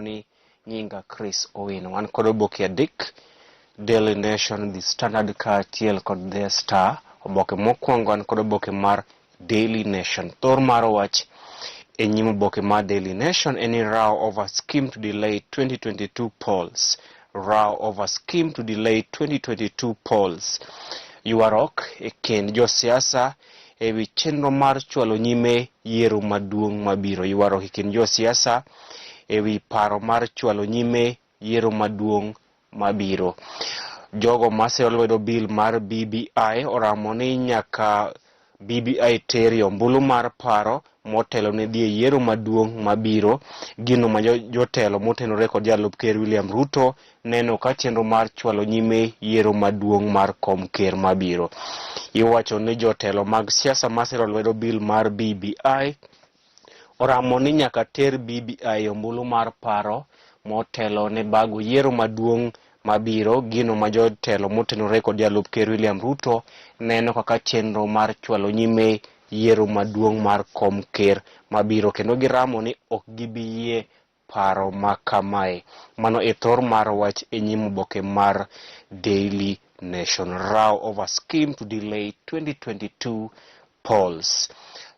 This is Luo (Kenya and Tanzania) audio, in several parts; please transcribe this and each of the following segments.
ni nyinga Chris Owino. Wan kod oboke adek, Daily Nation, The Standard kaachiel kod The Star. Oboke mokwongo an kod oboke mar Daily Nation. Thor mar wach e nyim oboke mar Daily Nation en ni row over scheme to delay 2022 polls. Row over scheme to delay 2022 polls. Ywaruok e kind josiasa e wi chenro mar chwalo nyime yiero maduong' mabiro. Ywaruok e kind josiasa e wi paro mar chwalo nyime yiero maduong' mabiro. Jogo masiro lwedo bill mar BBI oramo ni nyaka BBI ter e ombulu mar paro motelo ne dhi e yiero maduong' mabiro. Gino ma jotelo motenore kod jalup ker William Ruto neno ka chenro mar chwalo nyime yiero maduong' mar kom ker mabiro. Iwacho ni jotelo mag siasa masiro lwedo bill mar BBI oramo ni nyaka ter BBI e ombulu mar paro motelo ne bago yiero maduong' mabiro. Gino ma jotelo motenore kod jalup ker William Ruto neno kaka chenro mar chwalo nyime yiero maduong' mar kom ker mabiro kendo giramo ni ok gibi yie paro ma kamae. Mano e thor mar wach e nyim oboke mar Daily Nation. Row over scheme to delay 2022 polls.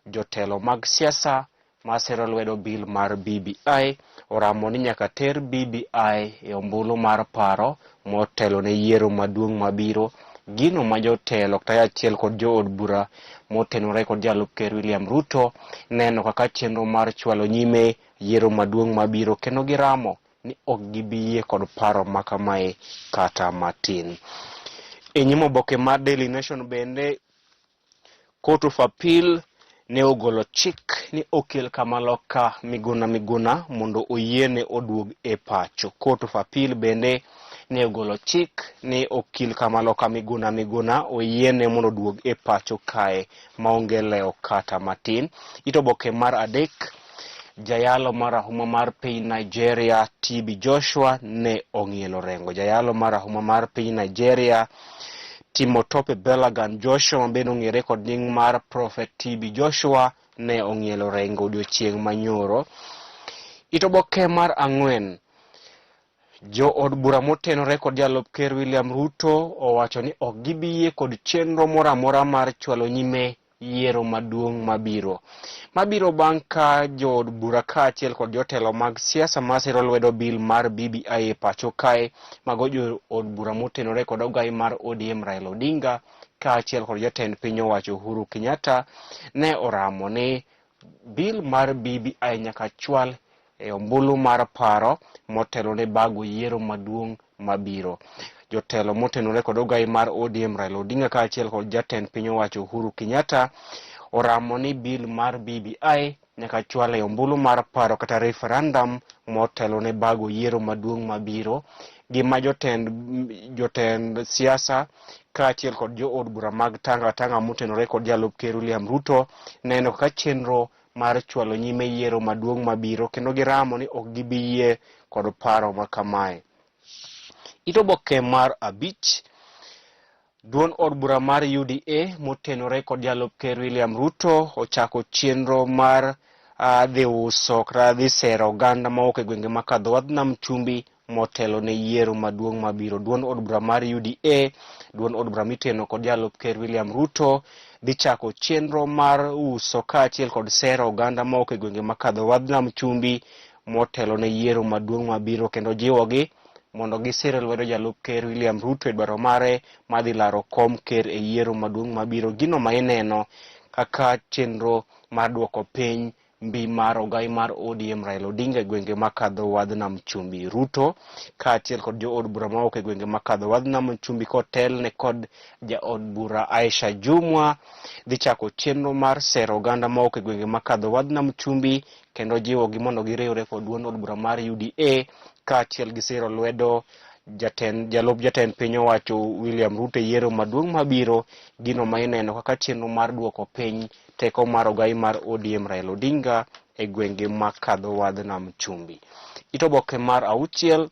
Jotelo mag siasa masiro lwedo bill mar BBI oramo ni nyaka ter BBI e ombulu mar paro motelo ne yiero maduong' mabiro. Gino ma jotelo kata achiel kod jood bura motenore kod jalup ker William Ruto neno kaka chenro mar chwalo nyime yiero maduong' mabiro kendo giramo ni ok gibi yie kod paro ma kamae kata matin. E nyim oboke mar Daily Nation bende Court of Appeal ne ogolo chik ni okel Kamaloka Miguna Miguna mondo oyiene oduog e pacho. Court of Appeal bende ne ogolo chik ni okil Kamaloka Miguna Miguna oyiene mondo oduog e pacho kae maonge lewo kata matin. It oboke mar adek, jayalo marahuma mar piny Nigeria TB Joshua ne ong'ielo rengo. Jayalo marahuma mar piny Nigeria Timotope Belagan Joshua ma bende ong'ere kod nying mar Prophet TB Joshua ne ong'ielo rengo odiochieng' manyoro. It oboke mar ang'wen, jo od bura motenore kod jalup ker William Ruto owacho ni ok gibi yie kod chenro moro amora mar chwalo nyime yiero maduong' mabiro. Mabiro bang' ka jood bura kaachiel kod jotelo mag siasa masiro lwedo bill mar BBI e pacho kae mago jood bura motenore kod ogai mar ODM Raila Odinga kaachiel kod jatend piny owacho Uhuru Kenyatta ne oramo ni bill mar BBI nyaka chwal e ombulu mar paro motelo ne bago yiero maduong' mabiro. Jotelo motenore kod ogai mar ODM Raila Odinga kaachiel kod jatend piny owacho Uhuru Kenyatta oramo ni bill mar BBI nyaka chwal e ombulu mar paro kata referendum motelo ne bago yiero maduong' mabiro. Gima jotend siasa kaachiel kod jood bura mag Tanga Tanga motenore kod jalup ker William Ruto neno kaka chenro mar chwalo nyime yiero maduong' mabiro kendo giramo ni ok gibi yie kod paro ma kamae. It oboke mar abich, duond od bura mar UDA motenore kod jalup ker William Ruto ochako chenro mar dhi uso kata dhi sero oganda mawuok e gwenge ma kadho wadh nam chumbi motelo ne yiero maduong' mabiro. Duond od bura mar UDA, duond od bura miteno kod jalup ker William Ruto dhi chako chenro mar uso kaachiel kod sero oganda mawuok e gwenge makadho wadh nam chumbi motelo ne yiero maduong' mabiro kendo jiwogi mondo gisir lwedo jalup ker William Ruto e dwaro mare mar dhi laro kom ker e yiero maduong' mabiro. Gino ma ineno kaka chenro mar duoko piny mbi mar ogai mar ODM Raila Odinga e gwenge makadho wadh nam chumbi. Ruto kaachiel kod jood bura mawuok e gwenge makadho wadh nam chumbi kotelne kod jaod bura Aisha Jumwa dhi chako chenro mar sero oganda mawuok e gwenge makadho wadh nam chumbi kendo jiwogi mondo giriwre kod duond od bura mar UDA kaachiel gi siro lwedo jalup jatend piny owacho William Ruto e yiero maduong' mabiro. Gino ma ineno kaka chenro mar duoko piny teko mar ogai mar ODM Raila Odinga e gwenge makadho wadh nam chumbi. It oboke mar auchiel,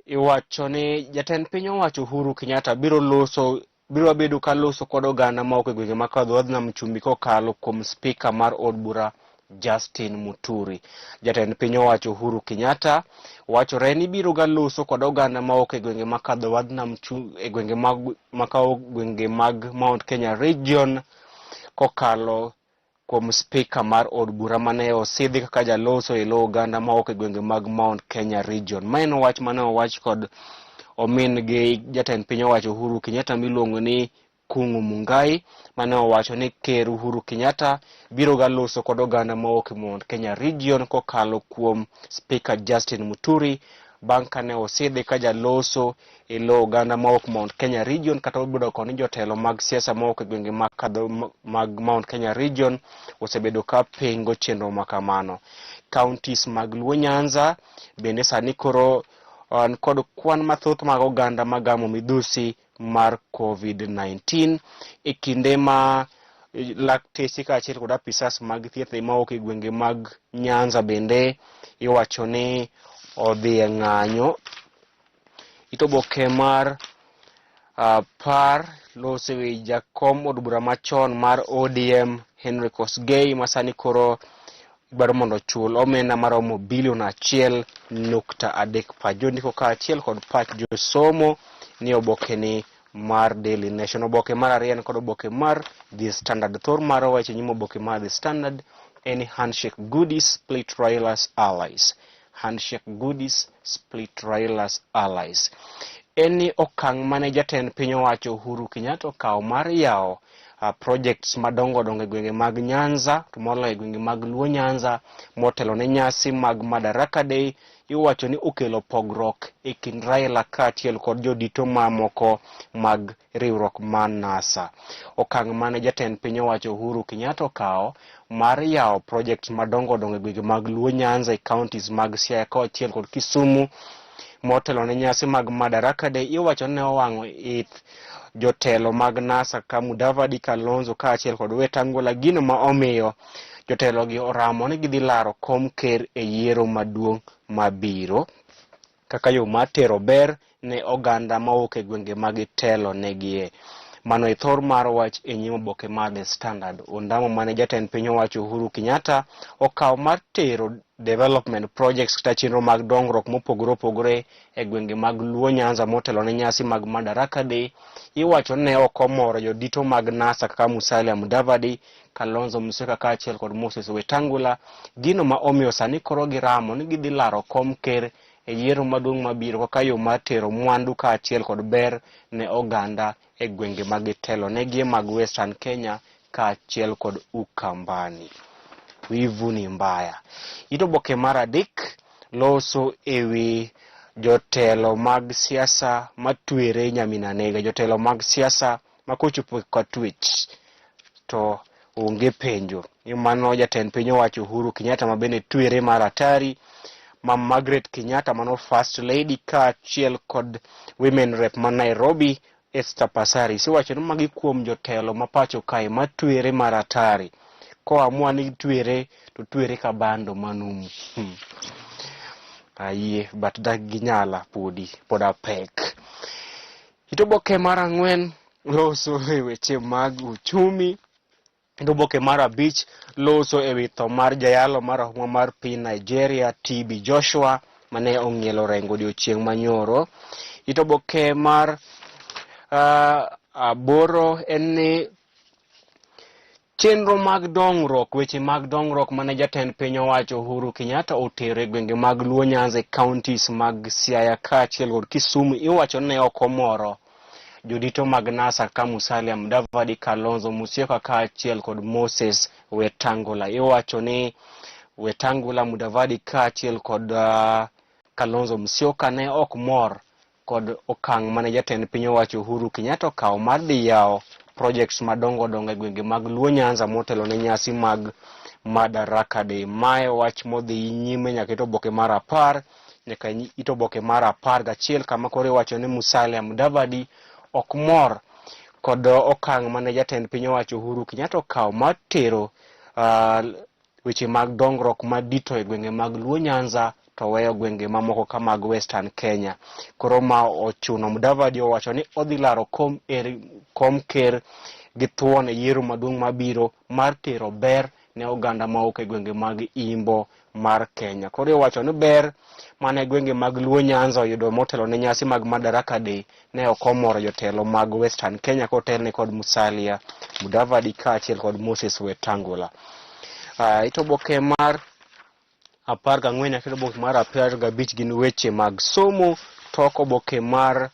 iwacho ni jatend piny owacho Uhuru Kenyatta biro bedo ka loso kod oganda mawuok e gwenge makadho wadh nam chumbi kokalo kuom spika mar od bura Justin Muturi. Jatend piny owacho Uhuru Kenyatta wachore ni biro ga loso kod oganda mawuok e gwenge makadho wadh nam e gwenge mag makawo gwenge mag Mount Kenya Region kokalo kuom spika mar od bura mane osidhi kaka jaloso e lo oganda mawuok e gwenge mag Mount Kenya Region. Ma en wach mane owach kod omin gi jatend piny owacho Uhuru Kenyatta miluongo ni Kung'u Mungai mane owacho ni Ker Uhuru Kenyatta biro ga loso kod oganda mawuok e Mount Kenya Region kokalo kuom Spika Justin Muturi bang' kane osidhi ka jaloso e lo oganda mawuok Mount Kenya Region kata obedo kod ni jotelo mag siasa mawuok e gwenge mag Mount Kenya Region osebedo ka pingo chenro ma kamano. Counties mag Luo Nyanza bende sani koro an kod kwan mathoth mag oganda magamo midhusi mar COVID-19 e kinde ma lakteche kaachiel kod apisas mag thieth mawuok e gwenge mag Nyanza bende iwacho ni odhi e ng'anyo. It oboke mar par loso wi jakom od bura machon mar ODM Henry Kosgei ma sani koro idwaro mondo ochul omenda maromo bilion 1.3. Pach jondiko kaachiel kod pach josomo ni oboke ni mar Daily Nation. Oboke mar ariyo en kod oboke mar The Standard. Thor mar wacho nyim oboke mar The Standard en handshake goodies split Raila's allies. Handshake goodies split Raila's allies. En ni okang' mane jatend piny owacho Uhuru Kenyatta okawo mar yawo projects madongo dongo e gwenge mag Nyanza to moloyo e gwenge mag Luo Nyanza motelo ne nyasi mag Madaraka Day iwacho ni okelo pogruok e kind Raila kaachiel kod jodito mamoko mag riwruok mar NASA. Okang' mane jatend piny owacho Uhuru Kenyatta okawo mar yawo projects madongo dongo e gwenge mag Luo Nyanza e counties mag Siaya kaachiel kod Kisumu motelo ne nyasi mag Madaraka Day iwacho ni ne owang'o ith jotelo mag NASA ka Mudavadi, Kalonzo kaachiel kod Wetangula, gino ma omiyo jotelo gi oramo ni gidhi laro kom ker e yiero maduong' mabiro kaka yo mar tero ber ne oganda mawuok e gwenge ma gitelo negie. Mano e thor mar wach e nyim oboke mar The Standard. Ondamo mane jatend piny owacho Uhuru Kenyatta okawo mar tero development projects kata chenro mag dongruok mopogore opogore e gwenge mag Luo Nyanza motelo ne nyasi mag Madaraka Day iwacho ne ok omoro jodito mag NASA kaka Musalia Mudavadi, Kalonzo Musyoka kaachiel kod Moses Wetangula, gino ma omiyo sani koro giramo ni gidhi laro kom ker e yiero maduong' mabiro kaka yo mar tero mwandu kaachiel kod ber ne oganda e gwenge ma gitelo negie mag Western Kenya kaachiel kod Ukambani. Wivu ni mbaya. It oboke mar adek loso ewi jotelo mag siasa matwere nyaminanega, jotelo mag siasa ma kochopo ka twech to onge penjo. Mano jatend piny owacho Uhuru Kenyatta ma bende twere mar atari, ma Margaret Kenyatta mano first lady kaachiel kod women rep ma Nairobi Esther Passaris. Iwacho ni magi kuom jotelo ma pacho kae matwere mar atari. Koamua ni twere to twere ka bando manumu. Ayie but dak ginyala podi pod apek. It oboke mar ang'wen loso e weche mag uchumi. Kendo oboke mar abich loso e wi tho mar jayalo marahuma mar piny Nigeria TB Joshua mane ong'ielo rengo odiochieng' manyoro. It oboke mar aboro en ni chenro mag dongruok, weche mag dongruok mane jatend piny owacho Uhuru Kenyatta otero e gwenge mag Luo Nyanza e counties mag Siaya kaachiel kod Kisumu iwacho ni ne ok omoro jodito mag NASA ka Musalia Mudavadi, Kalonzo Musyoka kaachiel kod Moses Wetangula. Iwacho ni Wetangula, Mudavadi kaachiel kod Kalonzo Musyoka ne ok mor kod okang' mane jatend piny owacho Uhuru Kenyatta okawo mar dhi yawo projects madongo dongo e gwenge mag Luo Nyanza motelo ne nyasi mag Madaraka Day. Mae wach modhi nyime nyaka it oboke mar 10 nyaka it oboke mar 11 kama koro iwacho ni Musalia Mudavadi ok mor kod okang' mane jatend piny owacho Uhuru Kenyatta okawo mar tero weche mag dongruok madito e gwenge mag Luo Nyanza to weyo gwenge mamoko ka mag Western Kenya. Koro ma ochuno Mudavadi owacho ni odhi laro kom ker gi thuon e yiero maduong' mabiro mar tero ber ne oganda mawuok e gwenge mag Imbo mar Kenya. Koro iwacho ni ber mane gwenge mag Luo Nyanza oyudo motelo ne nyasi mag Madaraka Day ne ok omoro jotelo mag Western Kenya kotelne kod Musalia Mudavadi kaachiel kod Moses Wetangula. Ito oboke mar 14 nyaka oboke mar 15 gin weche mag somo. Tok oboke mar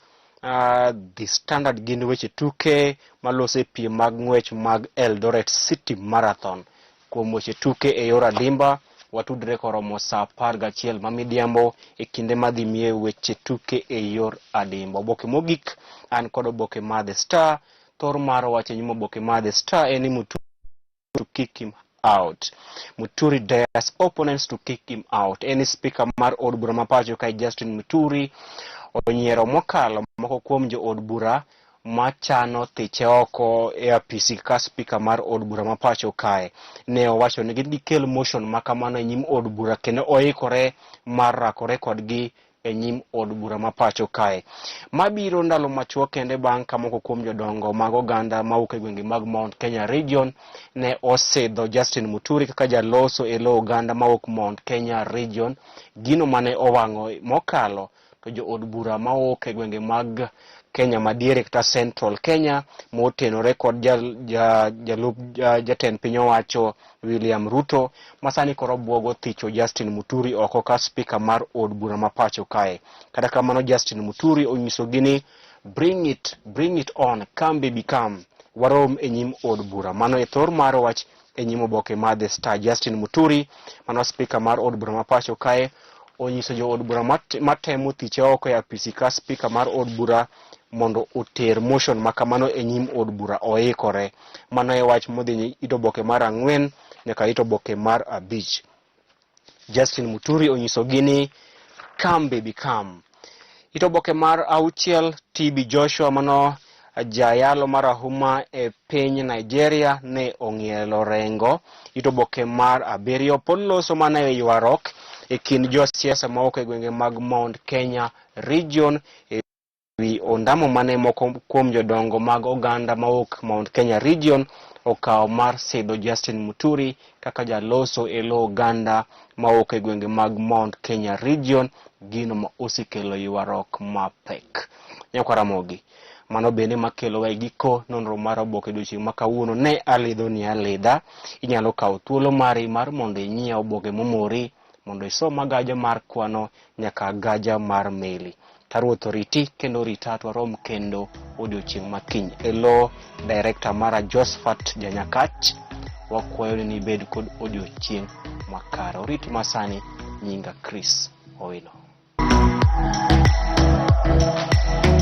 The Standard gin weche tuke maloso e piem mag ng'wech mag Eldoret City Marathon. Kuom weche tuke e yor adimba, watudre koromo saa 11 ma midhiambo e kinde madhi miye weche tuke e yor adimba. Oboke mogik an kod oboke mar The Star. Thor mar wach e nyim oboke mar The Star en ni Mutu to kick him out. Muturi dares opponents to kick him out. En speaker mar od bura ma pacho kae Justin Muturi onyiero mokalo moko kuom jo od bura machano thiche oko e apisi ka speaker mar od bura ma pacho kae. Ne owacho ni gin gikel motion ma kamano e nyim od bura kendo oikore mar rakore kodgi e nyim od bura ma pacho kae. Mabiro ndalo machuok kende bang' ka moko kuom jodongo mag oganda mawuok e gwenge mag Mount Kenya Region ne osidho Justin Muturi kaka jaloso e lo oganda mawuok Mount Kenya Region, gino mane owang'o mokalo to jo od bura mawuok e gwenge mag Kenya madiere kata Central Kenya motenore kod jalup jatend piny owacho William Ruto masani koro buogo thicho Justin Muturi oko ka spika mar od bura ma pacho kae. Kata kamano Justin Muturi onyisogi ni bring it, bring it on, come baby come, warom e nyim od bura. Mano e thor mar wach e nyim oboke mar The Star. Justin Muturi mano spika mar od bura ma pacho kae onyiso jo od bura matemo thiche oko e apisi ka spika mar od bura mondo oter motion ma kamano e nyim od bura oikore. Mano e wach modhi it oboke mar 4 nyaka it oboke mar 5. Justin Muturi onyisogi ni come baby come. It oboke mar 6 TB Joshua mano jayalo marahuma e piny Nigeria ne ong'ielo rengo. It oboke mar 7 pod loso mana e ywaruok e kind josiasa mawuok e gwenge mag Mount Kenya Region e wi ondamo mane moko kuom jodongo mag oganda mawuok Mount Kenya Region okawo mar sidho Justin Muturi kaka jaloso e lo oganda mawuok e gwenge mag Mount Kenya Region, gino ma osekelo ywaruok mapek. Nyakwar Ramogi, mano bende makelowa e giko nonro mar oboke odiochieng' ma kawuono ne alidho ni alidha. Inyalo kawo thuolo mari mar mondo inyiew oboke momori mondo isom agaja mar kwano nyaka agaja mar meli. Ka Ruoth oriti kendo orita to warom kendo odiochieng' ma kiny. E lo director mara Josephat Janyakach, wakwayo ni ibed kod odiochieng' makare. Orit masani, nyinga Chris Owino.